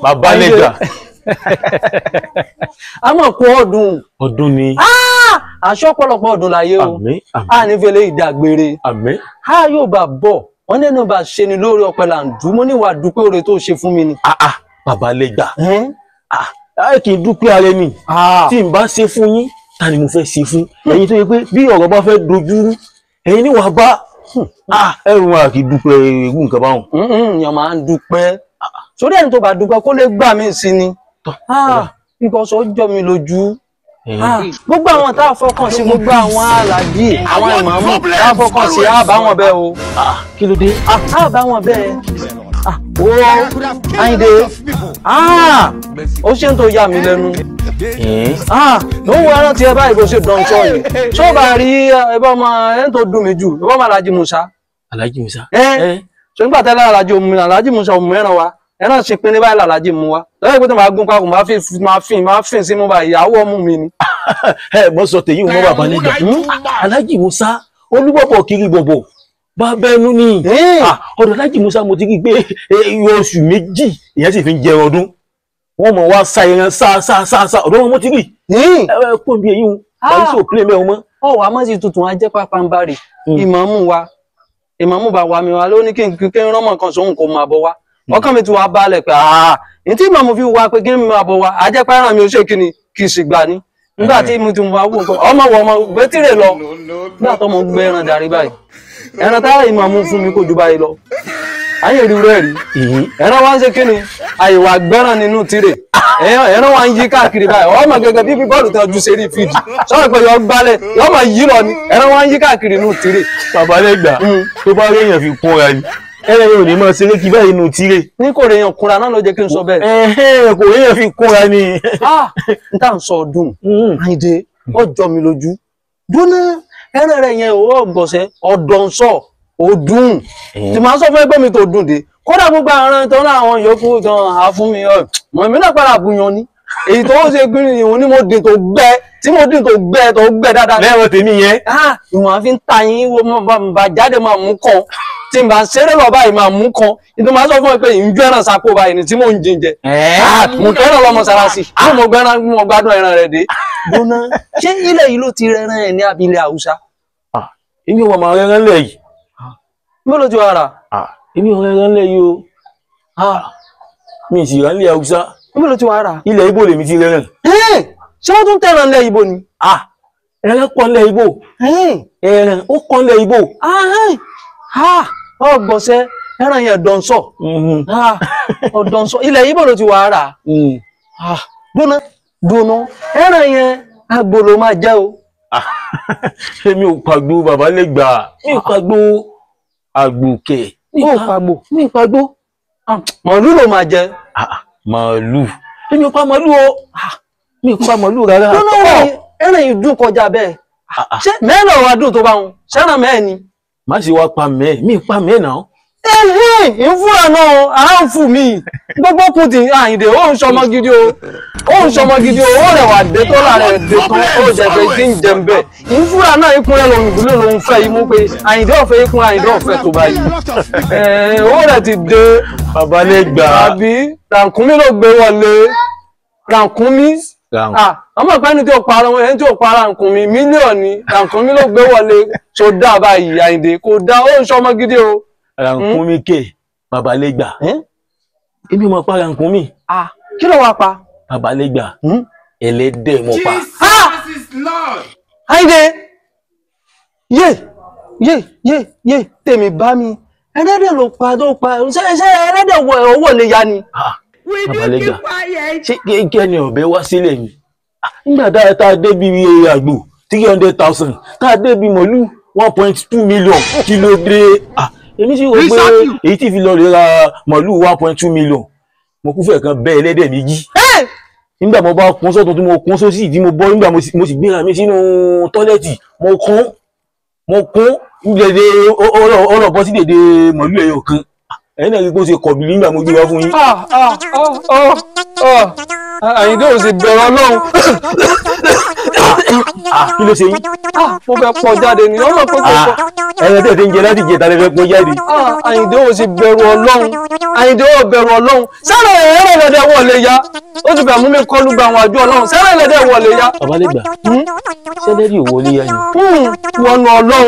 Bàbá lẹ́gbà. A mọ̀ kó ọdún. Ọdún ni. Aṣọ ọ̀pọ̀lọpọ̀ ọdún láyé o. Àmín. A ní fẹlẹ́ ìdàgbére. Àmín. A yóò bá bọ̀, wọ́n nínú bá ṣe ni lórí ọpẹ́ là ń dùn. Mo ní wàá dúpẹ́ oore tó ṣe fún mi ni. Bàbá lẹ́gbà. Ẹ kì í dúpẹ́ ara ẹni. Tí n bá ṣe fún yín, ta ni mo fẹ́ ṣe fún? Ẹ̀yin tó yẹ pé bí ọ̀rọ̀ bá fẹ́ dojú rú, ẹ̀yin ni wàá bá. Ẹrù wa kì í dúpẹ́ irú nǹkan báwọn. Èèyàn máa ń dúpẹ́. Sórí ẹni tó bá dúpẹ́ kó lè gbà mí sí ni. Because ó jọ mi lójú. Gbogbo àwọn tá a fọkàn sí, gbogbo àwọn aláàjì, àwọn ìmáàmù tá a fọkàn sí, á bá wọn bẹ́ẹ̀ o. Kí ló dé? Á bá wọn bẹ́ẹ̀. Ó Àyìndé, ó ṣe ń tó yà mí lẹ́nu. Ó wọ ẹran tí ẹ báyìí bó ṣe dán sọ yìí. Ṣé ó bá rí ẹbá ọmọ ẹni tó dùn mí jù, ẹbá ọmọ Alhaji Musa. Alhaji Musa. Ṣé nígbà tẹ́lẹ̀ Alhaji Musa òmù ẹran wa? Ẹran ṣe pinni báyìí làlájì mú wa. Lọ́yẹ̀ pé tó máa gún papọ̀, máa fín sí mú báyìí, ìyàwó ọmú mi ni. Ẹ mọ sọ tèyí wọn bàbá lẹ́gbà. Alhaji Musa olúbọ̀bọ̀ kiri bọ̀bọ̀ bá bẹ́ẹ̀nu ni. Ọ̀dọ̀ Alhaji Musa mo ti rí pé oṣù méjì ìyẹn sì fi ń jẹ ọdún. Wọ́n mọ̀ wá sa ẹran sá sá sá sá ọ̀dọ̀ wọn mo ti rí. Ẹ kó bí eyín o, bàbá sọ pílẹ̀ mẹ́rin mọ́. Ọ̀wọ́ a máa ṣe tuntun ajẹ́ pápánbarì. Ìmáàmù wa, ìmáàmù bá wa mi wa ló ní kí n ránmọ̀ kan sóhun kó máa bọ̀ wá. Ọkàn mi ti wá balẹ̀ pé ní tí màmú fi wá pé kí n máa bọ̀ wá, ajẹ́pẹ́ ẹran mi ò ṣe kíni kì í sì gbà ní. Nígbà tí mo ti wá wò pé ọmọ wọ ọmọ gbé tìrè lọ, nígbà tó mo gbé ẹran darí báyìí. Ẹran táyà ìmàmú fún mi kò ju báyìí lọ. Ayé rí rẹ̀ rí. Ẹran wá ń ṣe kíni, àyèwà gbẹ́ràn nínú tìrè. Ẹran wá ń yí káàkiri báyìí. Ọmọ gẹ́gẹ́ bí bọ́ọ̀lù tó ju ṣeré fídì. Sọ̀rọ̀ pé yọ gbálẹ̀, yọ máa yí lọ ni. Ẹran wá ń yí káàkiri nínú tìrè. Bàbá lẹ́gbà tó bá rí èèyàn fi kúnra ni. Ẹran yóò ní máa ṣeré kí báyìí nù tìrè. Ní kò rèèyàn kúnra náà ló jẹ́ kí n sọ bẹ́ẹ̀. Kò rèèyàn fi kúnra ni. N tá n sọ ọdún, Àyìndé, ó jọ mi lójú. Dúnà ẹran rẹ̀ yẹn ò gbọ̀sẹ̀, ọ̀dọ̀ ń sọ, ó dùn. Tí màá sọ fún ẹgbẹ́ mi tó dùn dé. Kódà gbogbo àwọn tó ń àwọn yòókù gan á fún mi, mọ̀ mí náà padà bùyàn ni. Èyí tó ń ṣe gbìnrín ìwọ̀n ni mo dín tó gbẹ, tí mo dín tó gbẹ tó gbẹ dáadáa. Lẹ́rọ tèmi yẹn. Ìwọ̀n àfi ń ta yín wo bá jáde máa mú kan. Tí n bá ṣeré lọ báyìí máa mú kan. Ìtò máa sọ fún ẹ pé ìjọ ẹran sako báyìí ni tí mò ń jíjẹ. Mo fẹ́ràn lọ́mọ Sarasi. Mo gbẹ́ran mo gbádùn ẹran rẹ̀ dé. Gbóná ṣé ilẹ̀ yìí ló ti rẹran ẹ̀ ní abilẹ̀ Haúsá? Èmi ò máa rẹran lẹ̀ yìí. Mo ló ti wá rà? Èmi ò rẹran lẹ̀ yìí o. Mi sì rà nílẹ̀ Haúsá. Mo ló ti wá rà? Ilẹ̀ Ìgbò lèmi ti rẹran. Ṣé wọ́n tún tẹ̀ràn lẹ̀ Ìgbò ni? Ẹran pọ̀ nílẹ̀ Ìgbò. Ẹran ó kọ́ nílẹ̀ Ìgbò. Ọgbọ̀nsẹ̀ ẹran yẹn dọ̀nsọ̀. Ọ̀dọ̀nsọ̀ ilẹ̀ Ìgbò ló ti wá rà. Dúnà dúnà ẹran yẹn àgbò ló máa jẹ́ o. Èmi ò pàgbó bàbá lẹ́gbà. Mi ò pàgbó àgbò kẹ̀. Mi ò pàgbó. Mi ò pàgbó. Màálù ló máa jẹ. Màálù. Èmi ò pa màálù o. Mi ò pa màálù rárá. Dúnà ẹran yìí dùn kọjá bẹ́ẹ̀. Ṣé mẹ́rin ọ̀rọ̀ adùn tó bá wọn? Ṣẹ́ràn mẹ́ẹ̀ ni. Má ṣe wá pa mẹ́ẹ̀, mi pa mẹ́ẹ̀ náà. Ìfúra náà, ara ń fún mi. Gbogbo kù tí Àyìndé, ó ń ṣọmọ gidi o. Ó ń ṣọmọ gidi o, ó rẹwà dé tó lára dé tán, ó jẹ pé tí ń jẹun bẹ́ẹ̀. Ìfúra náà ikún rẹ̀ lòun ìdílé lòun fẹ́ imú pé Àyìndé ọ̀fẹ́ ikún Àyìndé ọ̀fẹ́ tó báyìí. Owó rẹ̀ ti dé. Bàbá lè gbà. Àbí Rànkúnmí ló gbé wọlé. Rànkúnmí. Ọmọ ìpẹ́ni tí ó para wọn, ẹni tí ó para Rànkúnmí mílíọ̀nù Rànkúnmí ló gbé wọlé. Tó dá báyìí Àyìndé, kò dá, ó ń ṣọmọ gidi o. Rànkúnmí kè bàbá lè gbà. Èmi ò mọ̀ pa Rànkúnmí. Kí ló wá pa? Bàbá lè gbà. Ẹlẹ́dẹ̀ mo pa. Àyìndé, yé yé yé yé tèmi bá mi. Ẹlẹ́dẹ̀ ló pa tó pa. Ṣé ẹlẹ́dẹ̀ wọ owó lè ya ni? Bàbá lè gbà. Ṣé kí ẹni ọ̀bẹ wá sílẹ̀ ni? Nígbà tá a débi àgbò 300,000, tá a débi màálù 1.2 million, kí ló dé? Èmi sì rò pé èyí tí fi lọ lè ra màálù 1.2 million, mo kú fẹ́ kan bẹ́ ẹlẹ́dẹ̀ méjì. Nígbà mo bá kún sọ́tún tí mo kún sósì tí mo bọ́, nígbà mo sì gbéra mi sínú tọ́lẹ́tì, mo kún dèdè ọ̀rọ̀ bọ́ sí dèdè màálù ẹyọ kan. Ẹ̀yin náà rí pé ó ṣe kọ̀bìlì nígbà mo gbé wá fún yín. Àyìndé ò sì bẹ̀rù Ọlọ́run. Kí ló ṣe yín? Mo fẹ́ pọ̀ jáde ni ọmọ pé kò pọ̀. Ẹ̀rọ tẹ̀ tí ń jẹ láti jẹ tàbí fẹ́ pọ̀ jáde. Àyìndé ò sì bẹ̀rù Ọlọ́run. Àyìndé ò bẹ̀rù Ọlọ́run. Sẹ́rẹ̀ ẹ̀rọ ẹlẹ́dẹ̀ wọ̀ lè ya. Ó ti fẹ́ mú mi kọlu gba àwọn àjọ Ọlọ́run. Sẹ́rẹ̀ ẹlẹ́dẹ̀ wọ̀ lè ya. Babalẹ́gbà, sẹ́lẹ̀rì ò wọlé yá ni. Wọnú Ọlọ́run.